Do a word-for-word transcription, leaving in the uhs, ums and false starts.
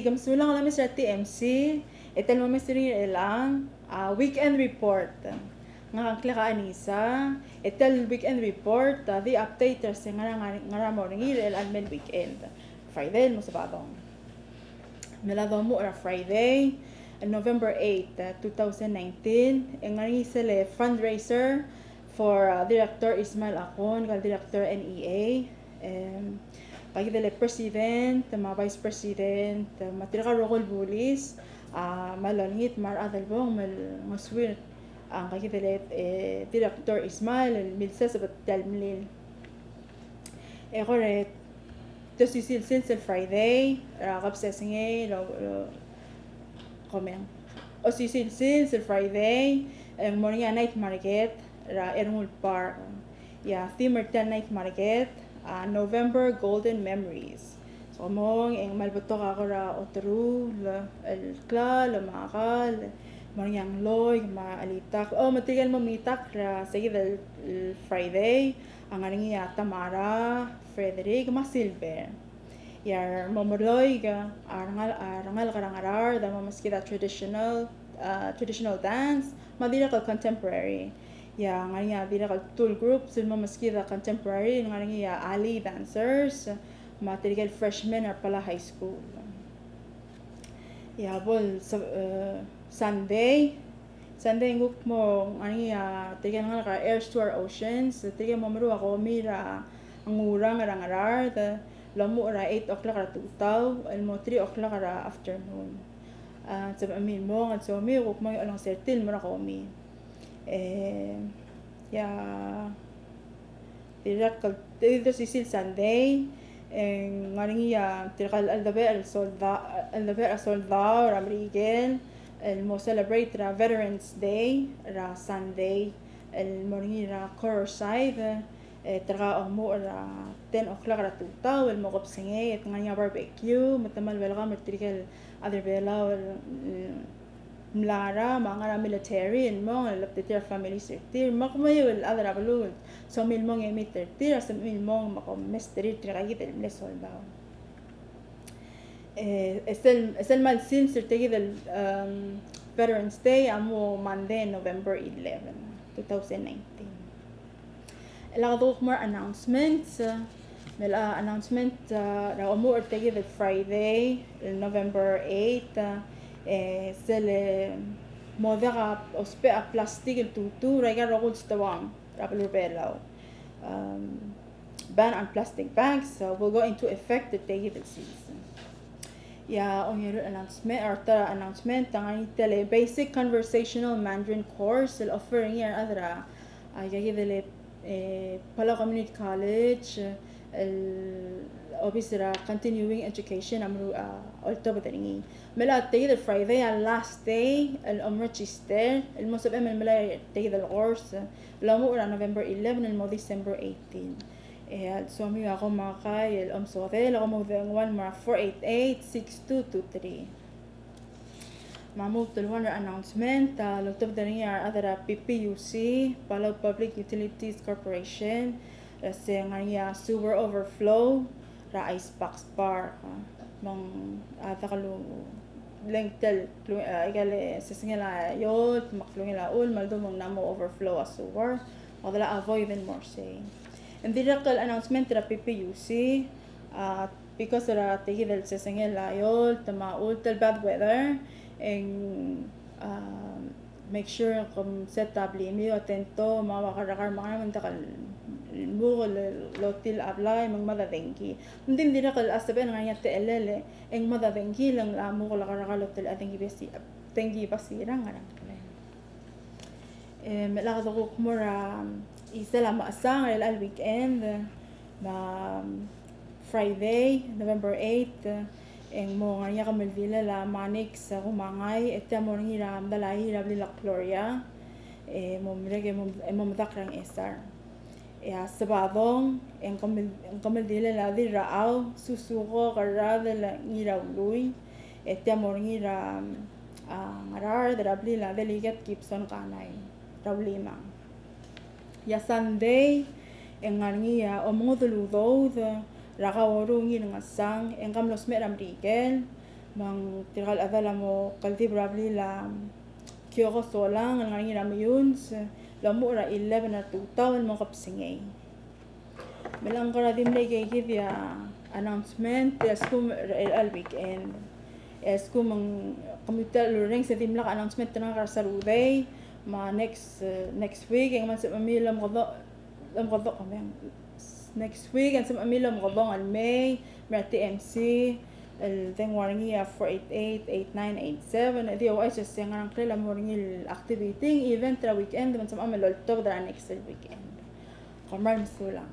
Kom sulang el omes er a T M C, e tia el mo omes er ngii er chelechang, a, weekend report. Ngak a ngklek a Anisa, e tia el weekend report, a, di update er se ngera, ngera, ngera mo er ngii er chelechang el mei el weekend. Friday el mo Sabadong. Me a domuchel er a Friday, el November eight, a, two thousand nineteen, e ng ngar er ngii sel fundraiser for, a, Director Ismael Akon, el Director N E A. Em, ngka kid el president, me a vice president, me tirka el rokui el bulis, a, me a lolengit me a rechad el bong, me lengosuir, a, ngka kid el, e, Director Ismael, el milseseb er tia el mlil. E kora, e, te osisiu el sils el Friday, er a kebesengei, el, el, komeng. Osisiu el sils el Friday, e ng mo er ngii a night market, er a Ernguul Park. E a theme er tia el night market, a, November Golden Memories. So, mong, e ng kmal betok a kora oteruul, el klalo me a kall, mo er ngii a ngloik, me a chelitakl. O, me tirke el mo meitakl er a se kid el, el Friday, a ngar er ngii a Tamara, Frederick, me a Silver. E a remeloik, a rengal-, a rengalek er a Ngaraard, a mo meskid a traditional, a, traditional dance, me a dirrek el contemporary. E a ngar er ngii a dirrek el two groups el mo meskid a contemporary, ngar er ngii a Alley Dancers, me tirke el freshmen er a Palau High School. E a bo el, e, Sunday, Sunday ng kuk mo ngar er ngii a tirke el ngalek er a Heirs to Our Oceans, tirke el mo meruul a komi er a Ngurang er a Ngaraard, el omuchel er a eight o'clock er a tutau, el mo three o'clock er a afternoon. A, sebechemiu el mong, el somiu, kuk mo olengeseu er tir el mo er a komi. E, e a dirrek el, te, te osisiu el Sunday, e ng ngar er ngii a tirka el cheldebechel el soldau, cheldebechel a soldau er a Merikel, el mo celebrate er a Veterans Day, er a Sunday, el mo er ngii er a Coroside, e tirka a omuchel er a ten o'clock er a tutau, el mo kebesengei, e te ngar er ngii a barbecue, me te kmal welcome er tirke el chad er a Belau el, mm, mla er a, me a ngar er a military, el mong, el update er a families er tir, me kemiu el chad er a beluu, somiu el mong e meet er tir, a somiu el mong me kom mesterir tirka kid el mle soldau. E, e sel, e sel kmal sils er tia kid el, um, Veterans Day, a mo Monday, November eleven, two thousand nineteen. El kede kuk mo er a announcement, e, me a announcement, e, er a omuchel er tia kid el Friday, el November eight, e, e sel, e, mo diak a ousbech a plastik el tutu er aika el rokui el stoang er a beluu er a Belau. Um, ban on plastic bags, uh, will go into effect er tia kid el sils. E a ongeru el announcement, or ta announcement, a ngar er ngii tia el basic conversational Mandarin course, el offer er ngii a rechad er a, a, ika kid el, e, Palau Community College, el obis er a continuing education, a meruul, a, oltobed er ngii. Me a tia kid el Friday, a last day, el om register, el mo sebechem el melai er tia kid el course, el omuchel er a November eleven, el mo December eighteen. E a lsomiu a kom makaik el omesodel, e kom oudengua el mo er a four eight eight, six two two three. Me a mo ultuil er a announcement, a, loltobed er ngii a rechad er a P P U C, Palau Public Utilities Corporation, e se ngar er ngii a sewer overflow er a Ice Box Park, a, me ng, a, diak el, le ng tia el, klu-, a, ika el sesengel a eolt, me a klungel a chull, me a ldu me ng mla mo overflow a sewer, me kede avoid el mo er sei. Ng dirrek el announcement er a P P U C, a, because er a tia kid el sesengel a eolt, me a chull, tia el bad weather, e ng, a, make sure kom set a blimiu, atento, me a ua kerrekar me a ngerang, me ng diak el muk el lotilecha a blai, me ng mad a dengki. Ng di, ng dirrek el sebechel ngar er ngii a techellel, e ng mad a dengki, le ng mla muk el kerrekar el lotilecha a dengki basi, dengki basirang, ngerang. E, me a kede kuk mo er a, um, isel a mechesang er chelecha el weekend, me a, um, Friday, November eight, e ng mo ngar er ngii a kemeldilel a Manix Kumangai, e tia mo er ngii er a medal a ii er a blil a Gloria, e mo merek e mo, e mo medakl er a Ngchesar. E a Sabadong, e ng kemel-, ng kemeldilel a Dirrachau Susuko Kerradel Ngiraului, e tia mo er ngii er a, a, Ngaraard er a blil a Delegate Gibson Kanai, er a Ulimang. E a Sunday, e ng ngar er ngii a omengudel udoud er a Kaoru Ngirngesang, e ng kmal mlo smecher er a Merikel, Me ng tirka el chedal a mo kldibel er a blil a Kioko Solang el ngar er ngii er a Meyuns el omuchel er a eleven er a tutau el mo kebesengei. Me ng kora di mle ikakid a announcement, e a lsekum er chelecha el weekend. E a lsekum ng kemiu tia el orrenges e dimlak a announcement er ngak er a Saturday, me a next, eh, next week, e ng kmal sebechemiu el omekedong, omekedong, next week, e ng sebechemiu el omekedong el mei, me er a T M C, el dengua er ngii a four eight eight, eight nine eight seven, e di ouchais e se ngar er ngii a mo er ngii el activity, event er a weekend, me ng sebechemiu el oltobed er a next el weekend. Kom kmal mesulang.